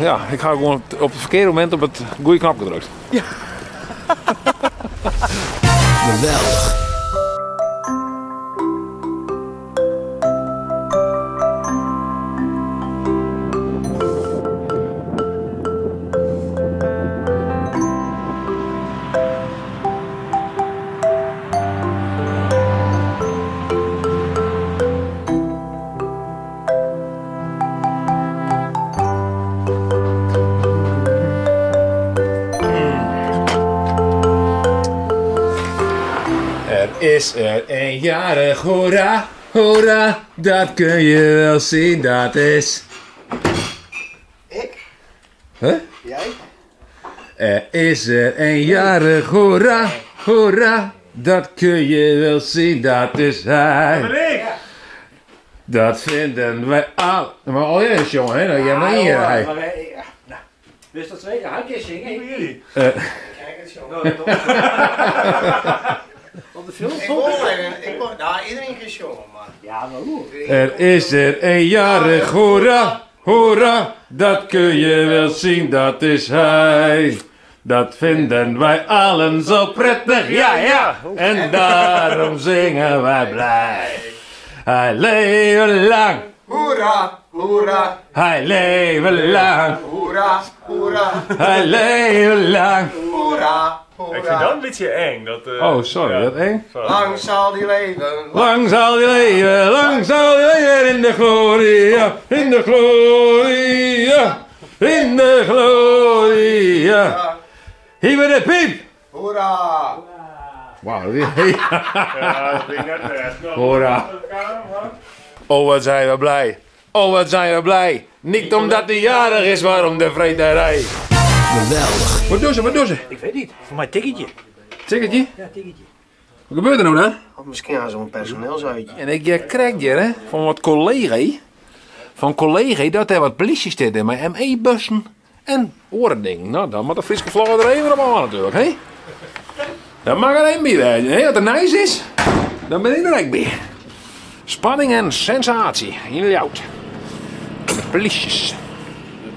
Ja, ik ha gewoan op it ferkearde momint op it goede knopke drukt. Ja. Geweldich. Er is er een jarig, hoera, hoera, dat kun je wel zien, dat is... Ik? Huh? Jij? Er is er een jarig, hoera, hoera, dat kun je wel zien, dat is hij. Dat ben ik! Dat vinden wij al. Maar al jij is jongen, hè? Dat jij maar hier. hè. Maar wij, ja, nou, wist dat zeker? Hij kan zingen. Wie jullie? Kijk het zo. Nou, dat Op de film? Ik wil alleen, ik wil, nou iedereen kan jongen, maar. Ja, maar hoe? Er is er een jarig, hoera, hoera, dat kun je wel zien, dat is hij. Dat vinden wij allen zo prettig, ja, ja, en daarom zingen wij blij. Hij leven lang, Hoera, hoera, hij leven lang, hoera, hoera, hij leven lang. hoera, hoera. Ik vind dat een beetje eng. Dat, Oh, sorry, ja. dat eng? Sorry. Lang zal die leven. Lang zal die leven, lang zal die leven in de gloria, in de gloria, in de gloria. Hier bij de piep! Hoera. Wauw, dat is... Ja, dat vind ik net best. Hoera. Oh, wat zijn we blij. Oh, wat zijn we blij. Niet omdat hij jarig is, maar om de vreterij. Geweldig. Wat doen ze, wat doen ze? Ik weet niet. Voor mij tikketje. Tikketje? Ja, tikketje. Wat gebeurt er nou dan? Of misschien aan zo'n personeelsuitje. En ik krijg hier, hè, van wat collega, van collega dat er wat politie zitten met ME-bussen en oren Nou, dan moet de Friese vlag er even op aan natuurlijk, hè? Dat mag er één bij zijn, hè? Als het nice is, dan ben ik er ook bij. Spanning en sensatie in Ljout. De polities.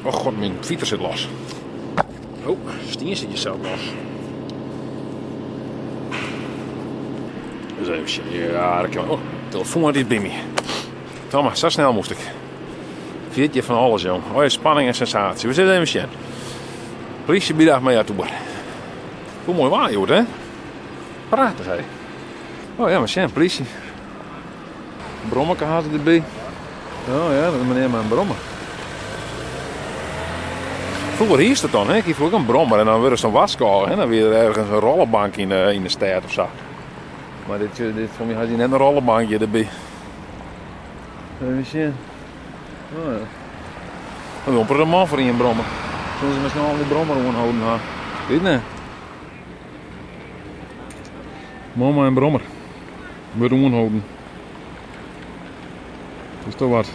Oh god, mijn fiets zit los. Oh, Stien zit je zelf los. Dus even zien. Ja, dat kan. Oh, telefoon is bij me. Thomas, zo snel moest ik. Veertje van alles, jong. Oh, ja, spanning en sensatie. We zitten even zien. Politie biedt mee uit toe. Hoe mooi waar, joh, hè? Prachtig, hè? Oh ja, maar zien, politie. Brommeke had het erbij. Oh ja, dat is meneer mijn brommer. Vroeger hier is dat dan, hè? Ik heb ook een brommer en dan worden ze dan waskogen, hè? Dan weer ergens een rollenbank in de stad of zo. Maar dit voor mij had hij net een rollenbankje erbij. Even zien. Oh ja. Dan wil er een man voor in een brommer. Zullen ze maar snel die brommer aanhouden? Ha? Weet niet. Mama en brommer. Wordt aanhouden. Dat is toch wat.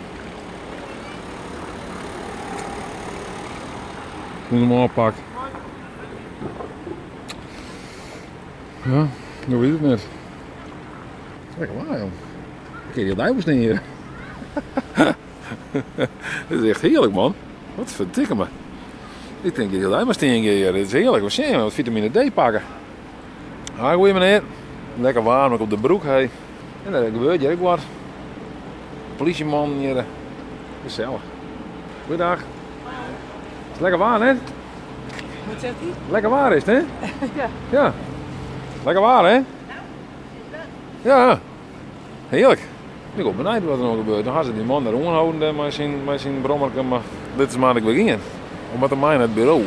Toen hem aanpakt. Ja, dat weet ik net. Lekker waar, joh. Ik heb die duivels niet hier. Dit is echt heerlijk, man. Wat verdikke me. Ik denk dat die duivels niet hier. Dit is heerlijk. We zien wat vitamine D pakken. Ah, goeie meneer. Lekker warm ook op de broek, hé. En daar gebeurt hier ook wat. Politieman hier. Gezellig. Goeiedag. Het is lekker warm, hè? Wat zegt hij? Lekker waar is het, hè? Ja. Ja. Lekker waar, hè? Ja. Heerlijk. Ik ben benieuwd wat er nog gebeurt. Dan gaan ze die man daar aanhouden met zijn brommerke, maar dit is maar ik weer in. Omdat er mij naar het bureau.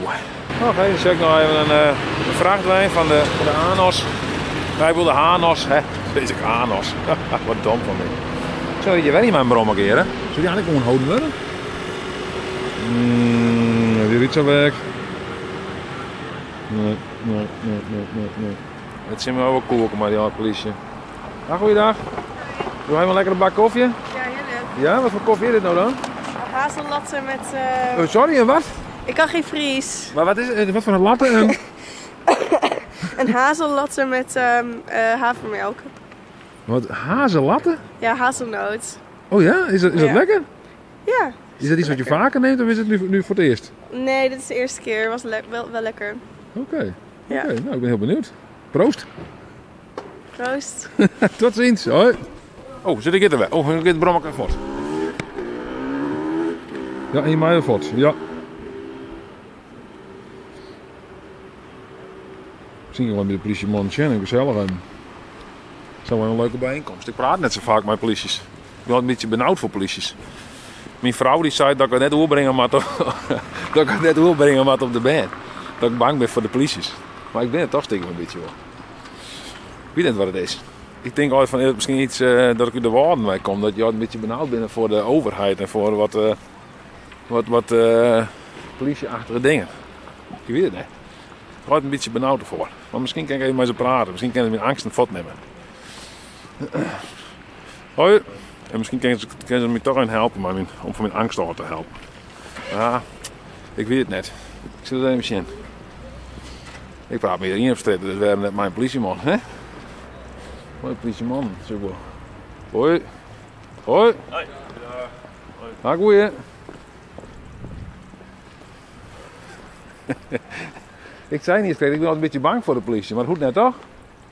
Oké, dan check nog even een vrachtwijn van de ANOS. Wij wilden Hanos, hè? Deze ANOS. Wat dom van mij. Sorry, je weet niet mijn brommer keer, hè? Zullen die eigenlijk aanhouden worden? Die riet zo weg. Nee, nee, nee, nee, nee, nee. Het zien we wel koken, maar die politie. Dag, goeiedag. Doe jij een lekkere bak koffie? Ja, heerlijk. Ja, wat voor koffie is dit nou dan? Hazellatte met... Oh, sorry, en wat? Ik kan geen Fries. Maar wat is het? Wat voor een latte? Een... Een hazellatte met havermelk. Wat, hazellatte? Ja, hazelnoot. Oh ja? Is dat Ja. lekker? Ja. Is dat iets wat je vaker neemt of is het nu voor het eerst? Nee, dit is de eerste keer. Was wel lekker. Oké. Ja. Oké, nou ik ben heel benieuwd. Proost. Proost. Tot ziens. Hoi. Oh, zit ik er weer? Oh, ik zit brommer voort. Ja, in mij voort. Ja. Misschien gewoon met de politieman en gezellig. En het is wel een leuke bijeenkomst. Ik praat net zo vaak met polities. Ik ben een beetje benauwd voor polities. Mijn vrouw die zei dat ik het net oorbrengen moet op, dat ik het net oorbrengen moet op de band. Dat ik bang ben voor de polities. Maar ik ben het toch stiekem een beetje hoor. Ik weet niet wat het is. Ik denk altijd van is het misschien iets dat ik uit de waarden bij kom. Dat je altijd een beetje benauwd bent voor de overheid en voor wat politieachtige dingen. Ik weet het niet. Ik ben altijd een beetje benauwd ervoor. Maar misschien kan ik even met ze praten. Misschien kan ik mijn angsten voortnemen. Hoi. En misschien kunnen ze me toch in helpen, maar om van mijn angst af te helpen. Ja, ik weet het net. Ik zit er even in. Ik praat met iedereen op straat, dus we hebben net mijn politieman, hè? Mijn politieman, super. Hoi. Hoi. Hoi. Ha, goeie. Ik zei niet, ik ben altijd een beetje bang voor de politie, maar het goed net toch?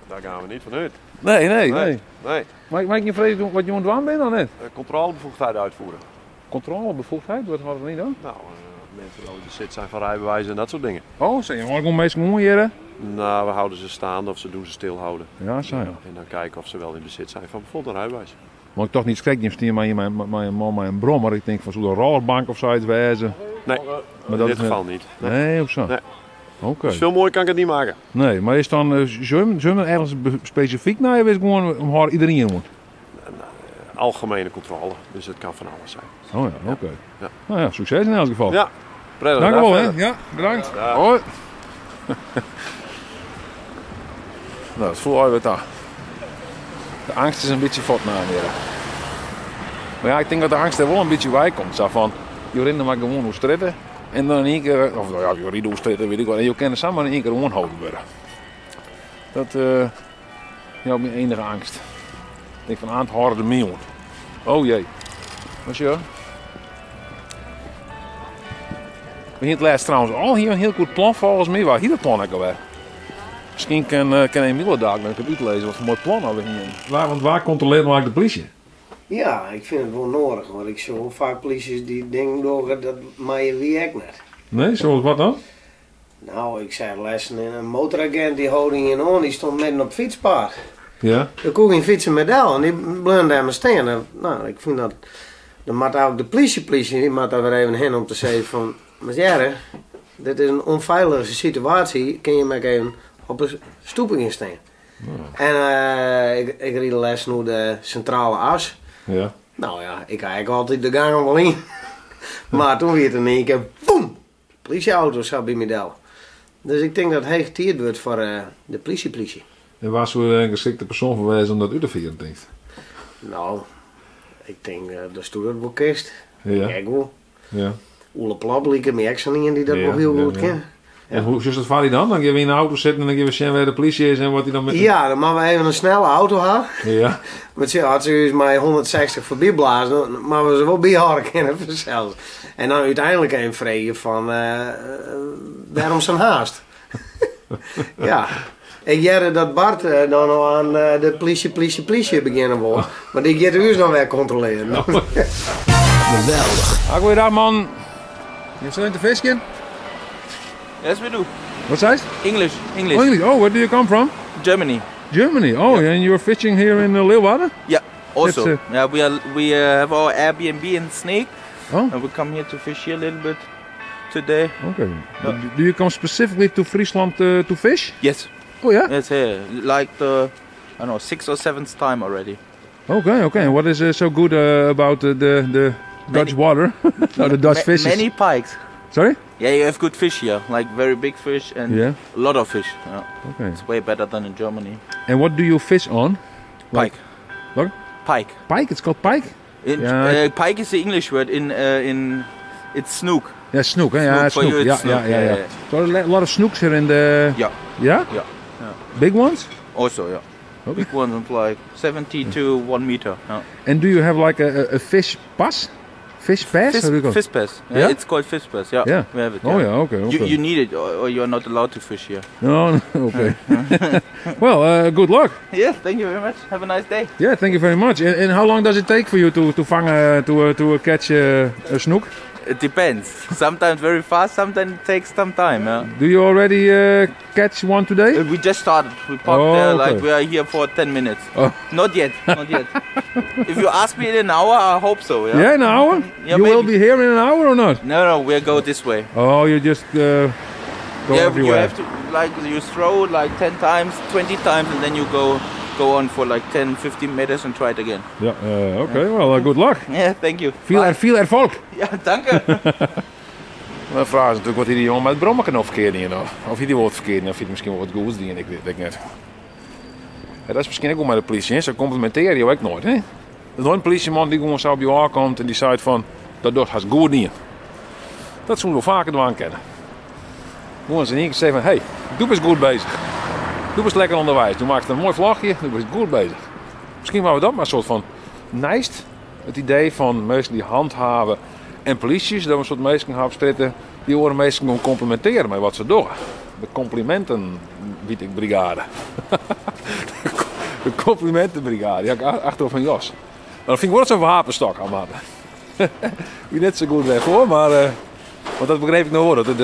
Daar gaan we niet vanuit. Nee, nee, nee. Nee. Maar ik je vrezen wat je moet doen bent dan net? Controlebevoegdheid uitvoeren. Controlebevoegdheid? Wat hadden we niet dan? Nou, mensen die in bezit zijn van rijbewijzen en dat soort dingen. Oh, zijn je gewoon meestal gewoon hier? Nou, we houden ze staande of ze doen ze stilhouden. Ja, zo ja. En dan kijken of ze wel in bezit zijn van bijvoorbeeld een rijbewijs. Maar ik toch niet schrik, niet maar mijn man, mijn bron, maar ik denk van zo'n rollerbank of zoiets wijzen. Nee, maar in dit geval niet. Nee, nee of zo? Nee. Oké. Okay. Dus veel mooier kan ik het niet maken. Nee, maar is dan zullen we ergens specifiek naar je gewoon om haar iedereen moet? Algemene controle, dus het kan van alles zijn. Oh ja, oké. Okay. Ja. Nou ja, succes in elk geval. Ja, prettig. Dank u wel, hè. Ja, bedankt. Ja. Hoi. Nou, dat voel je daar. De angst is een beetje fort na weer. Maar ja, ik denk dat de angst er wel een beetje bij komt. Zo van, je rent maar gewoon hoe stritten. En dan in één keer, of nou ja, je riet hoe stritten, weet ik wat. En je kan er samen in één keer onhouden worden. Dat ja, mijn enige angst. Ik denk van aan het harde miljoen. Oh jee. Wat is je? We hebben het laatst trouwens al hier een heel goed plan volgens mij. Waar hier het plan ook alweer? Misschien kan Emiel daar ook nog uitlezen wat voor mooi plan hebben we hier. Want waar controleert nou eigenlijk de politie? Ja, ik vind het wel nodig, want ik zie wel vaak polities die dingen door dat mij wie ik net. Nee, zoals wat dan? Nou, ik zei lessen in een motoragent die houding in on, die stond midden op het fietspaad. Ja. Ik kon geen fietsen met el en die bleef daar maar staan. Nou, ik vind dat, dan moet ook de politie, die moet daar weer even heen om te zeggen van, maar ja, dit is een onveilige situatie, kun je maar even op een stoeping in staan. Ja. En ik ried de les naar de centrale as. Ja. Nou ja, ik kijk altijd de gang wel in. Maar toen werd het in één keer, boem! Politieauto zat bij me. Dus ik denk dat het heeg tijd wordt voor de politie. En waar zou een geschikte persoon voor wijzen om dat uit te vieren, denk je? Nou, ik denk dat stoer dat wel kist. Ja. Kijk wel. Ja. Oele Plap liep me ook die dat ja, wel heel goed ja. kent. Ja. En hoe is dat vader dan? Dan gaan we in de auto zitten en dan gaan we zien waar de politie is en wat hij dan met... Ja, dan moeten we even een snelle auto halen. Ja. Want ze had ze mij 160 voorbij blazen, maar we ze wel bijhouden kunnen vanzelf. En dan uiteindelijk even vregen van waarom zo'n haast? Ja. Ik jette dat Bart dan al aan de politie beginnen wil. Maar die gaat u dan weer controleren. Oh. Geweldig. Goeiedag man. Je zit in te visken? Yes, we do. What size? English. English. Oh, English. Oh, where do you come from? Germany. Germany. Oh, yeah. And you're fishing here in Leeuwarden? Yeah, also. Yeah, we have our Airbnb in Sneek. Oh. And we come here to fish here a little bit today. Okay. Yeah. Do you come specifically to Friesland to fish? Yes. Oh yeah? Yes, yeah. Like the, I don't know, 6th or 7th time already. Okay, okay. And what is so good about the Dutch water? No, the Dutch fishes? Many pikes. Sorry? Yeah, you have good fish here, like very big fish and yeah. a lot of fish. Yeah. Okay. It's way better than in Germany. And what do you fish on? Pike. Like, what? Pike. Pike? It's called pike? In, yeah. Pike is the English word. In it's snook. Yeah, snook. Eh? Yeah, snook. snook. You, yeah, snook. Yeah, yeah, yeah. So a lot of snooks here in the. Yeah. Yeah? Yeah. Yeah. Big ones? Also, yeah. Okay. Big ones, like 70 to 1 meter. Yeah. And do you have like a fish pass? Fish pass? Fish, How do you call it? fish pass. Yeah, Yeah? It's called fish pass. Yeah. Yeah. We have it. Oh yeah, okay. You, okay. you need it, or you are not allowed to fish here. No, no, okay. well, good luck. Yeah. Thank you very much. Have a nice day. Yeah, thank you very much. And how long does it take for you to vang, to catch a snoek? It depends. Sometimes very fast. Sometimes it takes some time. Yeah. Do you already catch one today? We just started. We parked Oh, there okay. like we are here for 10 minutes. Oh. Not yet. Not yet. if you ask me in an hour, I hope so. Yeah. Yeah, in an hour? Yeah, you will maybe. be here in an hour or not? No, no, we'll go this way. Oh, you just go yeah, everywhere. you have to like you throw like 10 times, 20 times, and then you go on for like 10, 15 meters and try it again. Ja, okay, well, good luck. Yeah, thank you. Veel, Bye. veel erfolg. Ja, danke. Mijn vraag is natuurlijk wat die jongen met brommen of verkeerd in of hij die wordt verkeerd of hij misschien wel wat goeds die ik weet het net. Ja, dat is misschien ook wel met de politie, hè? Ze complimenteren je ook nooit. Hè? Er is nooit een politieman die gewoon zo op je aankomt en die zei van dat doet haast goed niet. Dat zullen we vaker doen kennen. Gewoon eens in één keer zeggen van hey, doe best goed bezig. Doe best lekker onderwijs. Doe maakt een mooi vlagje, doe best goed bezig. Misschien waren we dat maar een soort van nijst. Het idee van mensen die handhaven en polities, dat we een soort mensen gaan opstritten die horen mensen gewoon complimenteren met wat ze doen. De complimenten, weet ik, brigade. De complimentenbrigade, ja, ik achterop van jas. Maar dat vind ik wel zo'n wapenstok aan hadden. Wie net zo goed weg hoor, maar want dat begreep ik nog wel. Dat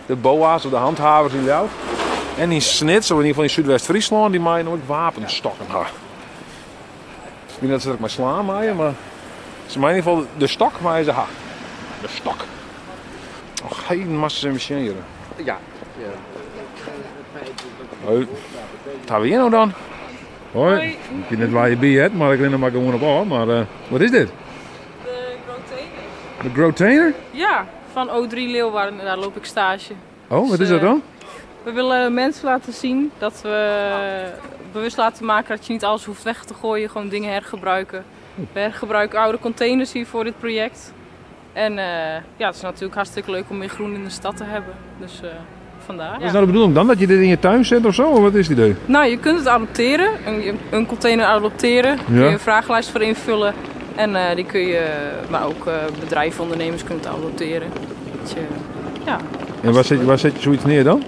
de boa's of de handhavers in Ljouwert en in Snits, of in ieder geval in Zuidwest-Friesland, die mij nooit wapenstokken hadden. Ik weet niet dat ze dat maar slaan maaien, maar ze mij in ieder geval de stok maar ze ha. De stok. Och, geen massa machine. Ja. Hoi. Wat hebben we hier nou dan? Hoi. Ik weet net waar je bij hebt, maar ik ren er maar gewoon op af. Maar wat is dit? De Grotainer. De Grotainer? Ja, van O3 Leeuwarden, daar loop ik stage. Oh, wat Dus, is dat dan? We willen mensen laten zien dat we bewust laten maken dat je niet alles hoeft weg te gooien, gewoon dingen hergebruiken. We hergebruiken oude containers hier voor dit project. En ja, het is natuurlijk hartstikke leuk om meer groen in de stad te hebben. Dus vandaar. Wat is nou de bedoeling dan? Dat je dit in je tuin zet of zo? Of wat is het idee? Nou, je kunt het adopteren, een container adopteren. Daar kun je een vragenlijst voor invullen. En die kun je, maar ook bedrijven, ondernemers kunnen het adopteren. Dat je, ja. En waar zet je zoiets neer dan?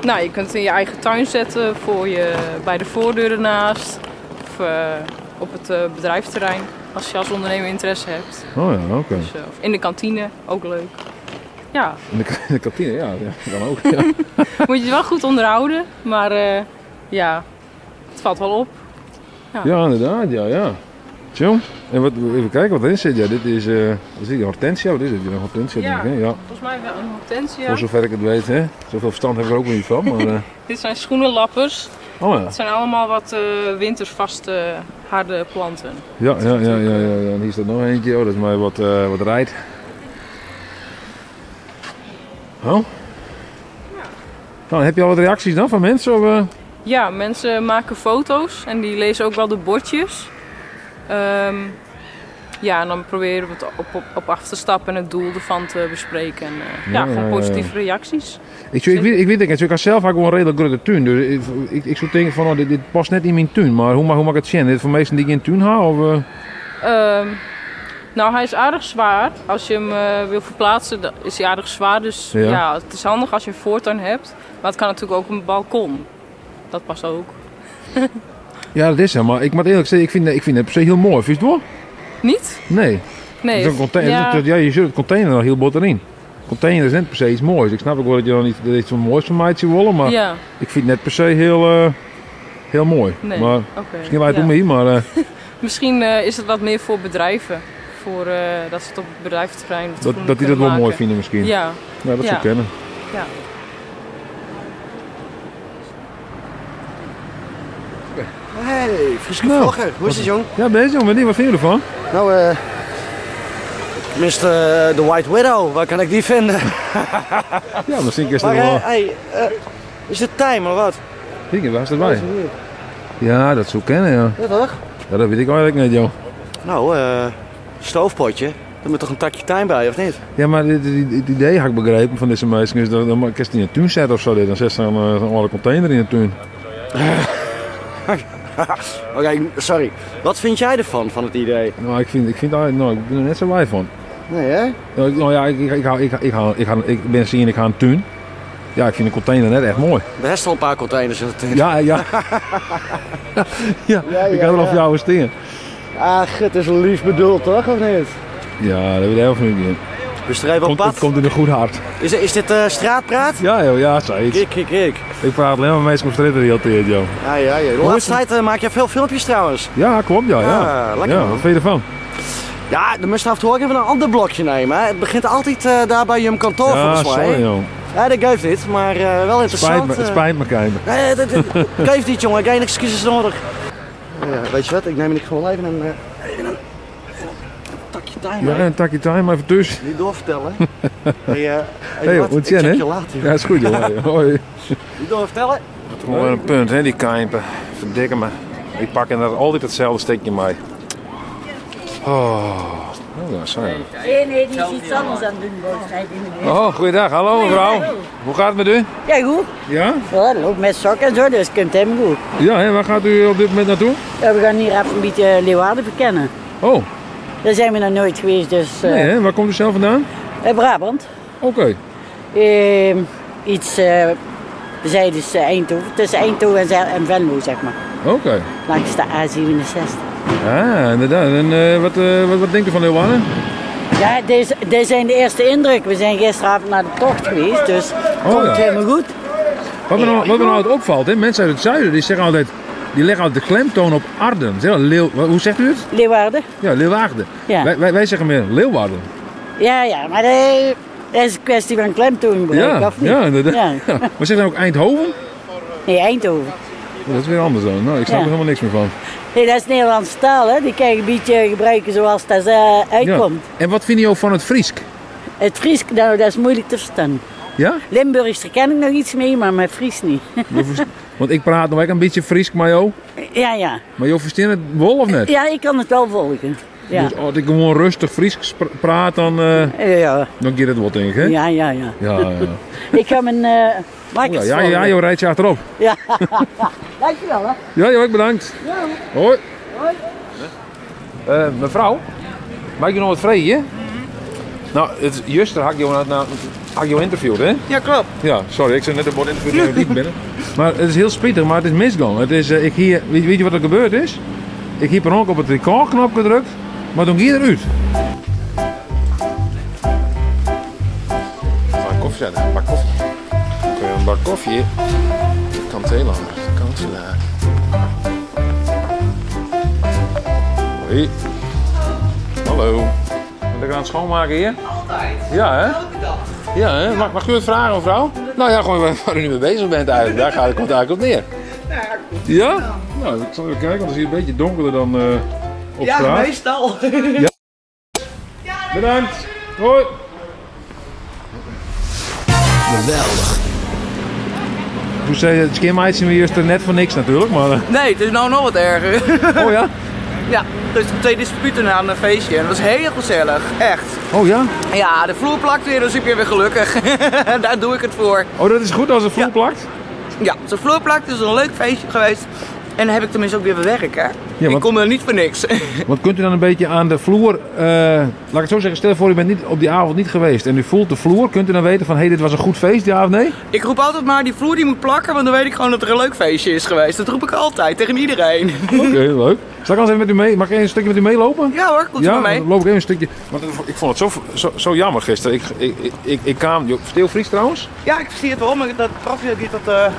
Nou, je kunt het in je eigen tuin zetten, bij de voordeur ernaast. Of op het bedrijfsterrein, als je als ondernemer interesse hebt. Oh ja, oké. Dus, of in de kantine, ook leuk. Ja. In de kantine, ja, ja, kan ook. Ja. Moet je het wel goed onderhouden, maar ja, het valt wel op. Ja, ja inderdaad, ja. Tjoh. En wat, even kijken wat erin zit. Ja, dit is, is dit hortensia? Wat is dit? Een hortensia, ja, denk ik, hè? Ja, volgens mij wel een hortensia. Voor zover ik het weet, hè. Zoveel verstand heb ik er ook niet van. Maar, Dit zijn schoenenlappers. Oh ja. Het zijn allemaal wat wintervaste harde planten. Ja. En hier staat nog eentje. Oh, dat is maar wat rijdt. Oh? Ja. Nou, heb je al wat reacties dan van mensen? Of, Ja, mensen maken foto's en die lezen ook wel de bordjes. Ja, en dan proberen we het op af te stappen en het doel ervan te bespreken. En, gewoon positieve reacties. Ik weet het, ik had zelf ook wel een redelijk grote tuin. Dus ik zou denken van, oh, dit past net in mijn tuin. Maar hoe mag ik het zien? Dit voor mensen die geen tuin hebben? Of, Nou, hij is aardig zwaar. Als je hem wil verplaatsen, dan is hij aardig zwaar. Dus ja, het is handig als je een voortuin hebt. Maar het kan natuurlijk ook een balkon. Dat past ook. Ja, dat is het. Maar ik moet eerlijk zeggen, ik vind het per se heel mooi. Vind je het wel? Niet? Nee. Nee. Zo'n container, ja, je zult het container nog heel bot erin. Container is net per se iets moois. Ik snap ook wel dat je dan iets moois van mij zou willen, maar ja. ik vind het net per se heel, heel mooi. Nee. Maar okay. misschien lijkt het om me, maar... Misschien is het wat meer voor bedrijven. Voor, dat ze het op het bedrijfsterrein dat die dat wel mooi vinden misschien. Ja. Ja, dat zou kennen. Ja. Hey, Frieske vlogger. Hoe is het, jong? Ja, bezig, jong. Wat vind je ervan? Nou, Mr. The White Widow, waar kan ik die vinden? Ja, misschien is dat wel... Hey, is het tijm of wat? Kijk, waar is dat bij? Ja, dat zou kennen, ja. Ja, toch? Ja, dat weet ik eigenlijk niet, joh. Nou, stoofpotje. Daar moet toch een takje tijm bij, of niet? Ja, maar het idee had ik begrepen van deze meisje is dat dan kan je in de tuin zetten of zo. Dan zet ze een oude container in de tuin. Oké, sorry. Wat vind jij ervan, van het idee? Nou, ik vind, nou, ik ben er net zo blij van. Nee, hè? Nou ja, ik ben zien, ik ga een tuin. Ja, ik vind een container net echt mooi. Er zijn al een paar containers in de tuin. Ja, ja. Ja, ik had er al voor jou eens staan. Ach, het is lief bedoeld, toch? Of niet? Ja, dat weet ik heel veel niet. Dus er even op pad? Het komt in een goed hart. Is dit straatpraat? Ja, joh, ja, zoiets. Kijk, kijk, kijk. Ik praat alleen maar meestal op straat de hele tijd, joh. Ja, ja, ja. De laatste tijd maak je veel filmpjes trouwens. Ja, klopt, ja. Ja, lekker ja, man. Wat vind je ervan? Ja, dan moest af en toe ook even een ander blokje nemen. Hè. Het begint altijd daar bij je kantoor, ja, volgens mij. Sorry, joh. Ja, dat geeft niet, maar wel interessant. Het spijt me, Kijmer. Nee, dat geeft niet, jongen. Geen excuses nodig. Ja, weet je wat? Ik neem het gewoon even een takje tijm. Ja, een takje tijm, even tussen. Niet doorvertellen. Hey, hey, wat? moet Ik check hè? je later. Ja, is goed, joh. Hoi. Niet doorvertellen. Dat is wel een punt, hè, die kijmpen. Verdikke me. Ik pak inderdaad altijd hetzelfde stekje mee. Oh, ja, sorry. Nee, die is iets anders aan het doen volgens mij. Die meneer. Oh, goeiedag. Hallo mevrouw. Hoe gaat het met u? Ja, goed. Ja? Ja, loopt met sokken en zo, dus kunt hem goed. Ja, hè? Waar gaat u op dit moment naartoe? Ja, we gaan hier even een beetje Leeuwarden verkennen. Oh. Daar zijn we nog nooit geweest, dus... Nee, hè? Waar komt u zelf vandaan? Brabant. Oké. Okay. Iets, we dus Eindhoven, tussen Eindhoven en Venlo, zeg maar. Oké. Okay. Langs de A67. Ah, inderdaad. En wat denkt u van Leeuwarden? Ja, deze zijn de eerste indruk. We zijn gisteravond naar de tocht geweest, dus het komt helemaal goed. Wat me nou altijd opvalt, hè? Mensen uit het zuiden die zeggen altijd, die leggen altijd de klemtoon op Arden. Zeggen, hoe zegt u het? Leeuwarden. Ja, Leeuwarden. Ja. Wij zeggen meer Leeuwarden. Ja, ja, maar dat is een kwestie van klemtoon, ja, of niet? Ja, inderdaad. Ja. Ja. Maar zeg dan ook Eindhoven? Nee, Eindhoven. Oh, dat is weer anders dan. Nou, ik snap er helemaal niks meer van. Nee, dat is Nederlandse taal, hè. Die kan je een beetje gebruiken zoals dat uitkomt. Ja. En wat vind je ook van het Friesk? Het Friesk, nou, dat is moeilijk te verstaan. Ja? Limburgs, daar ken ik nog iets mee, maar met Fries niet. Want ik praat nog ook een beetje Friesk, maar joh. Ja, ja. Maar joh, verstaan het wel of net? Ja, ik kan het wel volgen. Ja. Dus als ik gewoon rustig Fries praat, dan, ja. Dan gaat het wel, denk ik, hè? Ja, ja, ja. Ja, ja. Ik ga mijn makkers oh, ja, ja, ja, joh, rijd je achterop. Ja, dankjewel, hè. Ja, joh, ik bedankt. Ja. Hoi. Hoi. Mevrouw, mag ik je nog wat vragen? Mm -hmm. Nou, het, juist had ik jou, nou, had ik jou interviewd, hè? Ja, klopt. Ja, sorry, ik zit net op het interview niet binnen. Maar het is heel spijtig, maar het is misgegaan. Het is, ik hier, weet je wat er gebeurd is? Ik heb per ongeluk op het recordknop gedrukt, maar toen ging eruit. Ga koffie zetten, een bak koffie. Kun je een bak koffie? Kantelaar, kantelaar. Hoi. Hallo. Ben ik aan het schoonmaken hier? Altijd. Ja, hè? Elke dag. Ja, hè? Mag u het vragen, mevrouw? Nou ja, gewoon waar u nu mee bezig bent eigenlijk. Daar gaat het, komt het eigenlijk op neer. Nou ja, goed. Ja? Nou, ik zal even kijken, want het is hier een beetje donkerder dan op ja, straat. Meestal. Ja. Bedankt. Hoi. Geweldig. Toen zei je, het skinmeidje hier is er net voor niks natuurlijk, maar... Nee, het is nou nog wat erger. Oh ja? Ja, dus twee disputen aan een feestje en dat was heel gezellig, echt. Oh ja? Ja, de vloer plakt weer, dus ik ben weer gelukkig. Daar doe ik het voor. Oh, dat is goed als de vloer plakt? Ja, als de vloer plakt is het een leuk feestje geweest. En dan heb ik tenminste ook weer werk, hè? Ja, want, ik kom er niet voor niks. Want kunt u dan een beetje aan de vloer, laat ik het zo zeggen, stel voor u bent niet, op die avond niet geweest en u voelt de vloer, kunt u dan weten van hé, hey, dit was een goed feest, ja of nee? Ik roep altijd maar die vloer die moet plakken, want dan weet ik gewoon dat er een leuk feestje is geweest. Dat roep ik altijd tegen iedereen. Oké, leuk. Zal ik anders even met u mee? Mag ik even een stukje met u meelopen? Ja hoor, komt u maar mee. Dan loop ik even een stukje. Want ik vond het zo jammer gisteren. Ik kwam. Versteel Fries trouwens? Ja, ik versteer het wel, maar dat profiel niet dat.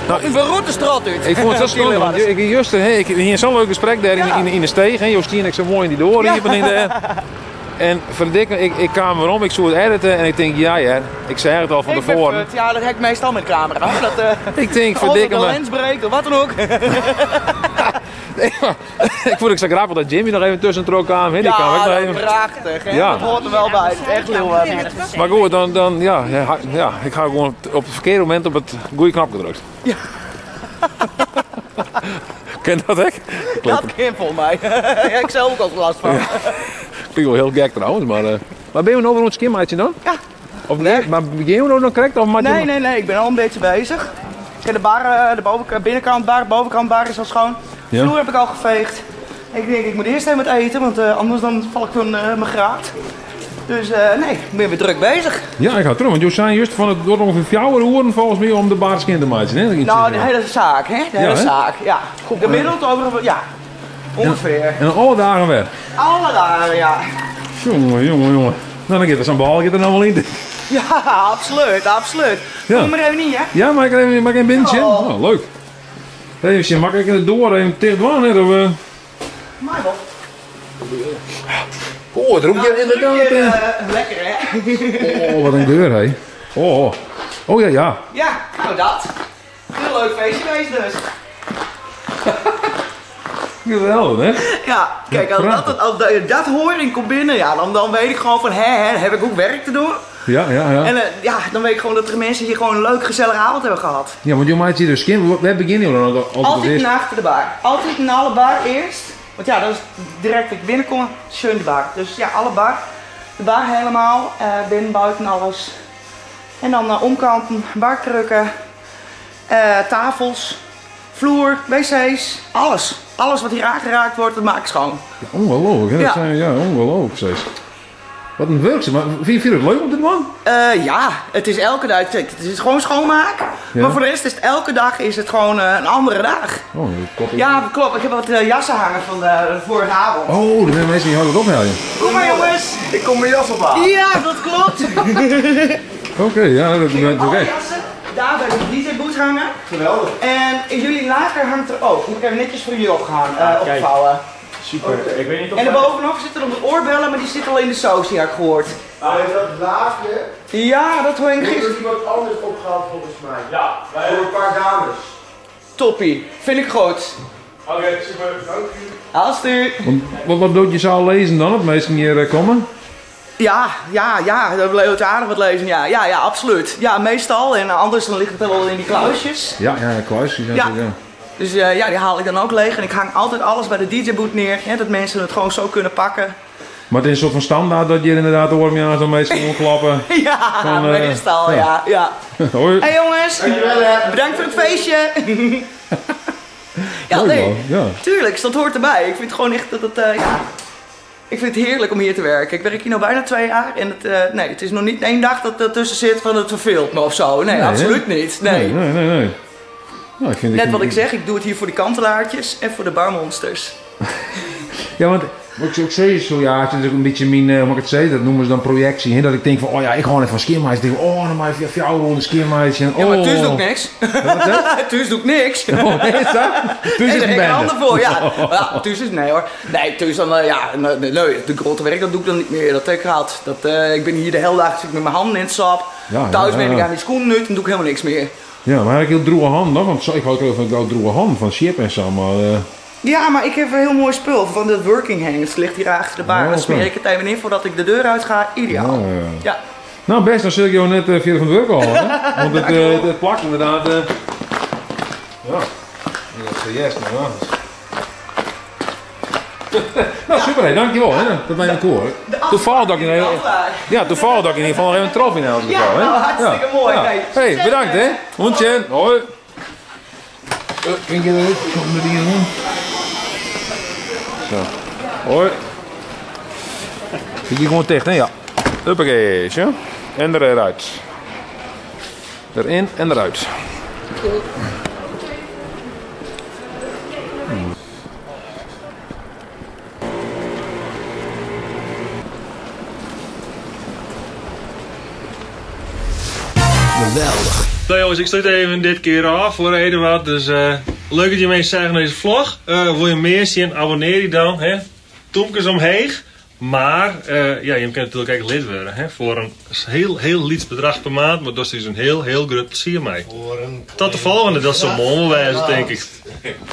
Nou, ik ben de straat uit. Ik vond het zo stom, want ik juist, hey, ik hier zo'n leuk gesprek daar in de steeg. Hè. Joost en ik zo mooi in die door hier. Ja. En verdikke, ik kwam erom, ik zoek het editen en ik denk, ja, ik zei het al van tevoren. Ja, dat heb ik meestal met camera. Dat, ik denk, verdikke me. Of de lens breekt of wat dan ook. Nee, maar, ik vond het zo grappig dat Jimmy nog even tussendoor kwam. Hè? Die ja, kwam ook nog even. Prachtig. Hè? Ja. Dat hoort er wel bij. Het is echt heel erg. Maar goed, dan ja, ik ga gewoon op het verkeerde moment op het goede knop gedrukt. Ja. Ken dat, hè? Dat ken volgens mij. Ja, ik zelf ook altijd last van. Ja. Klinkt wel heel gek trouwens, maar... Maar ben je nou weer een skinmaatje dan? Ja. Of nee? Maar begin je nou nog correct? Of nee, nee, nee. Ik ben al een beetje bezig. Ik heb de bar, de bovenkant, binnenkant bar, bovenkant bar is al schoon. Ja. Vloer heb ik al geveegd. Ik denk, ik moet eerst even wat eten, want anders dan val ik van mijn graad. Dus nee, ik ben weer druk bezig. Ja, ik ga terug, want je zijn juist van het door ongeveer 4 uur volgens mij om de bar skin te maken. Hè? Iets Nou, de is, hele zaak, hè? De Ja, hele hè? zaak, ja. Gemiddeld over, ja, ongeveer. En alle dagen weer. Alle dagen, ja. Jongen, jongen, jongen. Nou, dan gaat er zo'n bal gaat er nou wel in. Ja, absoluut, absoluut. Ja. Kom maar even niet, hè? Ja, maar ik even, mag ik een bintje? Ja. Oh, leuk. Even zien, mag ik het door even tegen dwaan, hè? Of, Maar wel. Oh, het roept je inderdaad. Lekker, hè? Oh, wat een geur, hè. Oh, oh. Oh, ja, ja. Ja, nou dat. Heel leuk feestje geweest dus. Geweldig, hè? Ja, kijk, als, dat, als dat, dat hoor en ik kom binnen, ja, dan weet ik gewoon van, hè, hè, heb ik ook werk te doen? Ja, ja, ja. En ja, dan weet ik gewoon dat er mensen hier gewoon een leuk, gezellige avond hebben gehad. Ja, want je maakt hier dus skin. Waar beginnen jullie dan? Altijd, Altijd eerst? naar achter de bar. Altijd naar alle bar eerst. Want ja, dat is direct dat ik binnenkom, schön de bar. Dus ja, alle bar. De bar helemaal, binnen, buiten, alles. En dan omkanten, barkrukken, tafels, vloer, wc's, alles. Alles wat hier aangeraakt wordt, dat maak ik schoon. Ja, ongelooflijk, hè? Dat Ja. zijn, ja, ongelooflijk, steeds. Wat een werk, zeg maar. Vind je het leuk op dit man? Ja, het is elke dag. Het is gewoon schoonmaak. Ja. Maar voor de rest is het elke dag is het gewoon een andere dag. Oh, dat klopt. Ja, klopt. Ik heb wat jassen hangen van de vorige avond. Oh, er zijn mensen die houden het ophalen. Kom maar jongens. Ik kom mijn jas ophalen. Ja, dat klopt. Oké, ja, dat is Alle oké. jassen daar bij de DJ-boot hangen. Geweldig. En jullie lager hangt er ook. Moet ik even netjes voor jullie opgaan, Ah, kijk. opvouwen. Super. Ik weet niet of En daarbovenop zitten nog de oorbellen, maar die zitten al in de saus, die had ik gehoord. Maar dat laagje, Ja, dat hoor ik dat gisteren. is iemand anders opgehaald volgens mij. Ja, wij... Voor een paar dames. Toppie, vind ik goed. Oké, super. Dank u. Alsjeblieft. Want wat doet je zaal lezen dan, het meesten hier komen? Ja, ja, ja, dat bleef het aardig wat lezen. Ja, ja, ja, absoluut. Ja, meestal. En anders dan ligt het wel in die kluisjes. Ja, ja, kluisjes. Ja. Ja. ja. Dus ja, die haal ik dan ook leeg. En ik hang altijd alles bij de DJ-boot neer. Hè, dat mensen het gewoon zo kunnen pakken. Maar het is een soort van standaard dat je inderdaad de oormjaars dan meestal moet klappen. Ja, Van, meestal, ja. ja. Hoi. Hey jongens, Dankjewel, hè. bedankt voor het feestje. ja, Leuk, nee, man. Ja. tuurlijk, dat hoort erbij. Ik vind het gewoon echt dat het, ja. Ik vind het heerlijk om hier te werken. Ik werk hier nu bijna 2 jaar en het, nee, het is nog niet één dag dat er tussen zit van het verveelt me of zo. Nee, Nee, hè? absoluut niet. Nee. Nee, nee, nee. nee. Nou, ik vind, Net wat ik zeg, ik doe het hier voor de kantelaartjes en voor de barmonsters. Ja, want wat ik ook zei, zo, ja, het is ook een beetje mijn, hoe moet ik het zeggen, dat noemen ze dan projectie. Hè? Dat ik denk van, oh ja, ik ga even van skinmeisje. Ik denk, oh, dan maar even jou rond de skinmeisje. En, Ja, maar oh. thuis doe ik niks. Wat zeg? Thuis doe ik niks. Oh, is dat? Thuis Nee, is daar een heb ik een bende. ander voor, ja. Ja, thuis is, nee hoor. Nee, thuis dan, ja, nee, nee, de grote werk, dat doe ik dan niet meer. Dat heb ik gehad. Dat, ik ben hier de hele dag zit ik met mijn handen in het sap. Ja, thuis ja, ben ik ja. aan die schoenen nu en doe ik helemaal niks meer. Ja, maar heb ik heel droge hand nog? Want zo, ik hou ook heel van ik droge hand van chip en zo, maar... Ja, maar ik heb een heel mooi spul van dat working hands. Ligt hier achter de bar. Oh, Dan oké. smeer ik het even in voordat ik de deur uit ga. Ideaal. Ja, ja, ja. Ja. Nou best, dan zul ik jou net via van het werk halen. hè? Want het plakt inderdaad. Ja, dat is yes, nou ja. Nou super, hè, dankjewel. Hè. Dat ben je cool. Hè. Toevallig dat ik in ja, toevallig dat ik in ieder geval nog even een trofee in elk Ja, geval. Hè. nou, hartstikke mooi. Ja. Hey, Hey, bedankt hè. Hondje, hoi. Kun je eruit? Kom er hier doen. Zo. Hoi. Zit hier gewoon dicht, hè? Ja. Huppakee, zo. En eruit. Erin en eruit. Geweldig. Nou jongens, ik sluit even dit keer af voor Eduard. Dus leuk dat je mee zag in deze vlog. Wil je meer zien, abonneer je dan. Hè? Toemkes omheeg. Maar ja, je kunt natuurlijk ook lid worden. Hè? Voor een heel, heel liets bedrag per maand. Maar dat is een heel, heel groot plezier mee. Tot de volgende, dat is zo mooi wel wezen, denk ik.